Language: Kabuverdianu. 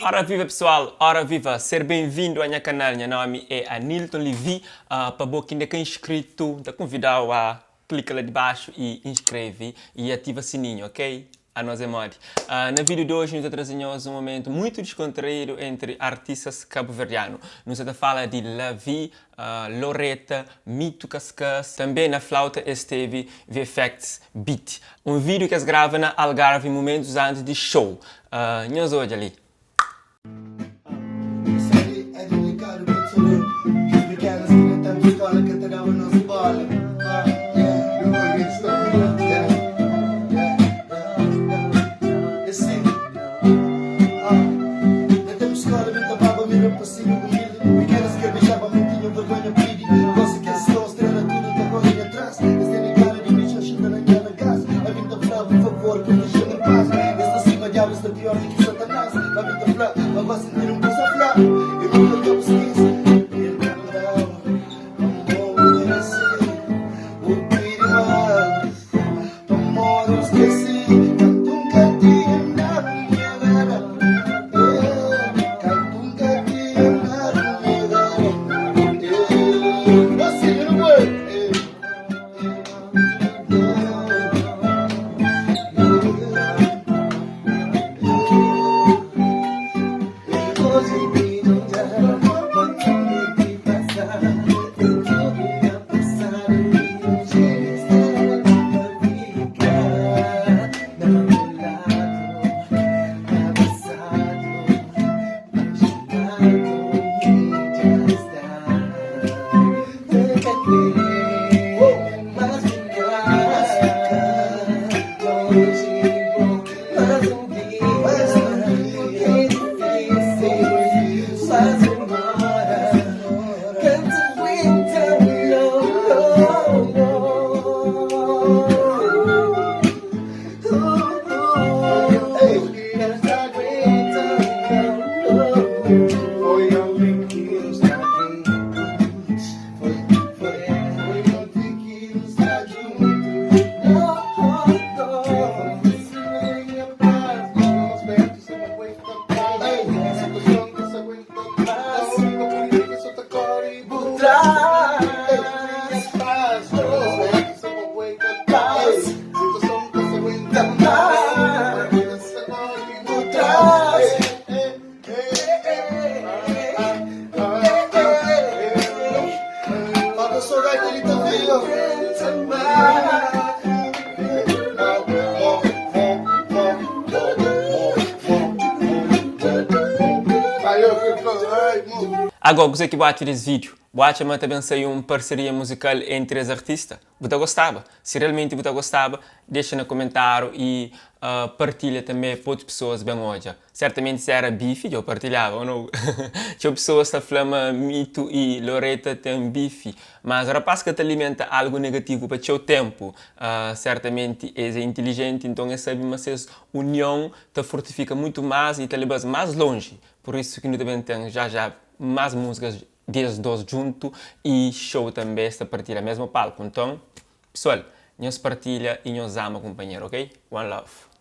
Ora viva pessoal, ora viva, ser bem vindo a nha canal, nha nome é Anilton Levy, pa bo ki inda ka inscrito, nta convidau a clica la di baxu e inscreve e ativa sininho, ok? Anos é modi. Na vídeo di oji nu ta traze nhos un momento muito descontraído entre artistas cabo-verdiano. Nu sa ta fala di Lavy Loreta, Mito Kaskas, tanbe na flauta es tevi VFX Beat, un vídeo ki es grava na Algarve mumentus antis di show. Nhos odja li. Ago, kuzê ki bu atxa des vídiu? Bu atxa ma ta ben sai un parseria muzikal entri es artista? Bu ta gostaba? Si realmenti bu ta gostaba, dexa na komentáriu i partilha tanbê pa otus pesoas ben odja. Sertamenti si era bifi dja bu partilhaba ou nou? Txeu pesoas ta fla ma Mito i Loreta ten bifi, mas rapaz ka ta alimenta algu negativu pa txeu tenpu. Sertamenti es é intilijenti, nton es sabi ma ses union ta fortifika mutu mas i ta leba-s mas lonji. Pur isu ki nu ta ben ten já já mas múzikas des dos djuntu i show tanbe es ta partilha mesmu palku. Nton, pesoal, nhos partilha i nhos ama kunpanheru, ok? One love.